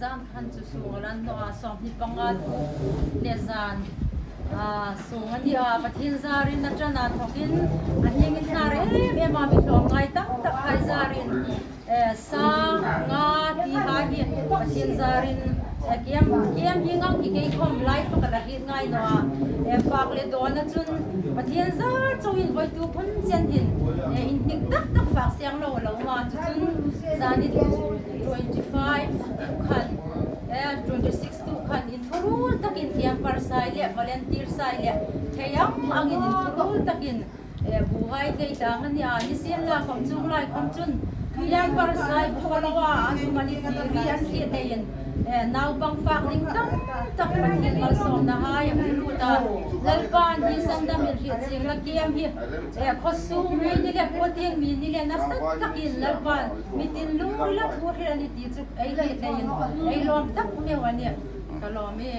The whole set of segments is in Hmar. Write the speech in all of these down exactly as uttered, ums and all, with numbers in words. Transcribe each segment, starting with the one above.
Zan khan chu sung a lan naw a, sawmhni panga le zan, a, sung a ni a, Pathien zarin a ṭan a thawkin a hning inhnar em em a, mi tlawmngai tam tak hai zarin, eh, sa, nga ti hai hi Pathien zarin, eh, kiem, kiem hi ngang hi kei khawm lai fak a la hriet ngai naw a. Eh, fak le dawna chun Pathien zar chauhin voituk hun chen hin, eh, inhnik tak tak fak seng lo a lo um a, chu chun zani twenty five tu khan, eh, twenty six tu khan inthuruol takin camper sai le volunteer sai le thei ang angin inthuruol takin, eh, buhai tlei tlang a ni a, nisienla khawm chuong lai khawm chun, Myanmar sai bu fo lo a, an um a ni ti ri an hriet leiin, eh, naupang fak ding tam tak Pathien malsawmna hai a hung lut a. Lalpan hi sandam inhriet chiengna kiem hi, eh, khawsung mi ni le, khawtieng mi ni le, nasa takin Lalpan mi tin lungrila thu hril a ni ti chu ei hriet leiin ei lawm tak meu a nih. Ka lawm e.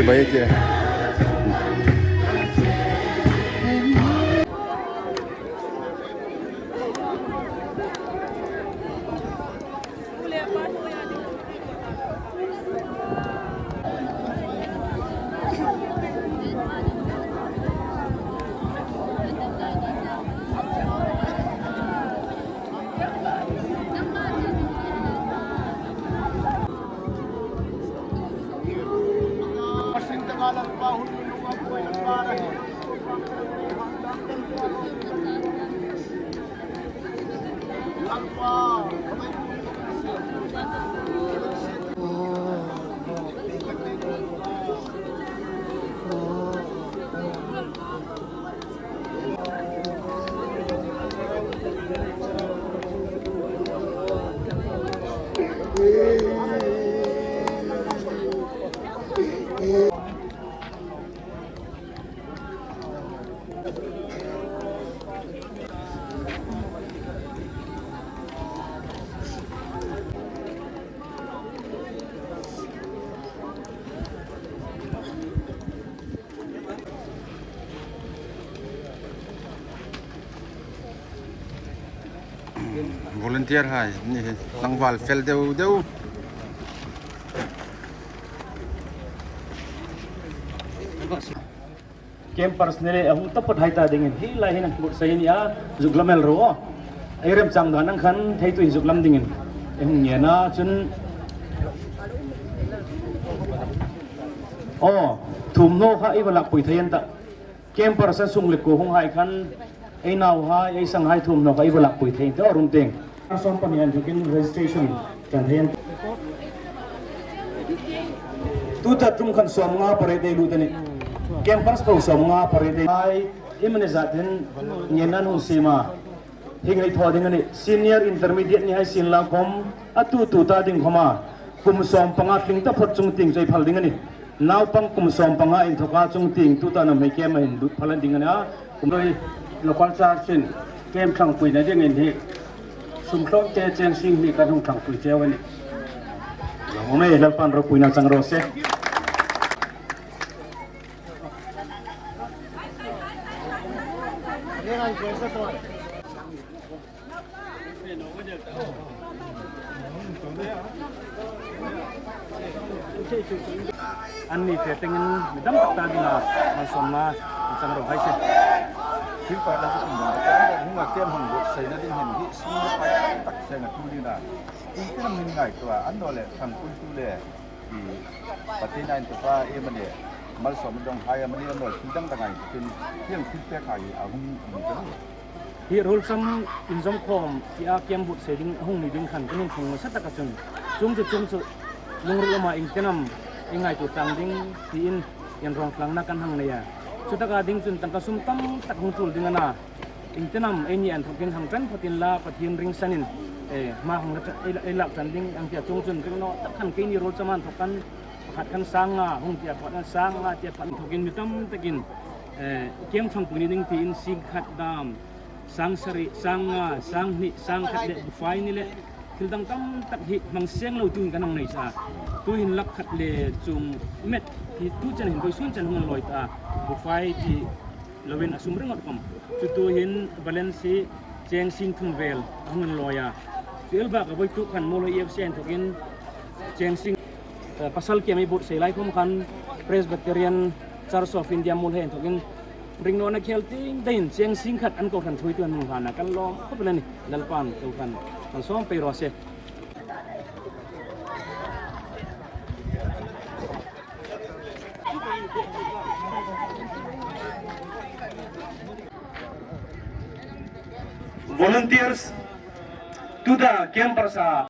Bai te. Volunteer hai ni hi tlangval fel deu deu. Campers ni le a hung taphawt hai ta dingin hi lai hin buotsai ni a, zuk lam el ro. Ei remchang dan ang khan theitu hi zuk lam dingin ei hung ngen a, chun aw, thuomhnaw kha ei va lakpui thei an ta. Campers a sung le kuo hung hai khan ei nauhai, ei sanghai thuomhnaw kha ei va lakpui thei an ta, a rum tieng. Sawm pahni inthokin registration kan thei an. Tuta ṭum khan sawmnga parade ei lut a nih. Campers po sawmnga parade ei. Hai, i mani zat hin ngen an hung siem a. Hi ngei thaw ding a nih. Senior intermediate ni hai sien la khom, a tu tu ta ding khom a, kum sawm panga tling taphawt chung tieng chu ei phal ding a nih. Naupang kum sawm panga inthoka chung tieng tuta nuhmei camp a hin lut phal ding a nih a. Kum noi local church-in camp thlangpuina dingin hi sum tlawmte cheng sing hni kan hung thlangpui cheu a nih. Lalpan ropuina chang raw se. Anni fe tieng mi dam tak ta dinga malsawmna chang raw hai se. Thil pâk la ka tum dam tak ta hung a kem hang buotsaina ding hin hi sum le pai tak tak se nga tu ding a. Iengtin am hin ngaituo a, annawleh thlangpuitu le, i, Pathien inthoka iem a nih, malsawmna dawng hai am a nih, annaw thil dang dang a inthokin hieng thil pek hai a hung um ta. Hi ruolṭha inzawm khawm tia camp buotsai ding a hung ni ding khan kan inthung nasa taka chun, chuong chu, chuong chu, lungril lama iengtin am ei ngaituo tlang ding tiin inrawngtlangna kan hang nei a. Chutaka ding chun tangka sum tam tak hung tul ding a na. Iengtin am eini inthokin hang ṭan phawt inla, Pathien ringsanin, eh, hma hang la ṭan, ei, ei lak ṭan ding ang tia chuong chun ring naw tak khan keini ruolṭha inthok khan pakhat khan sang nga hung tia, pakhat khan sang nga tia, pakhat inthokin mi tam takin, eh, camp thlangpui ni ding tiin sing khat dam, sang sari, sang nga, sang hni, sang khat le bufai ni le thil dang tam tak hi hmang seng lo tuhin kan hang nei sa. Tuhin lak khat le chuong met hi tu chen hin vawisun chen hung lawi ta. Bufai ti loin a sum ringawt khom. Chu tuhin balance hi cheng sing thum vel a hung lawi a. Chu el bak a vawituk khan Muolhoi E F C inthokin cheng sing, eh, pasal camp ei buotsai lai khom khan Presbyterian Church of India Muolhoi inthokin ring nawna khel ting daiin cheng sing khat an kohran thuoitu an hung hlan a, kan lawm khawp el a nih. Lalpan kohran malsawm pei raw se. Volunteers, tuta campers a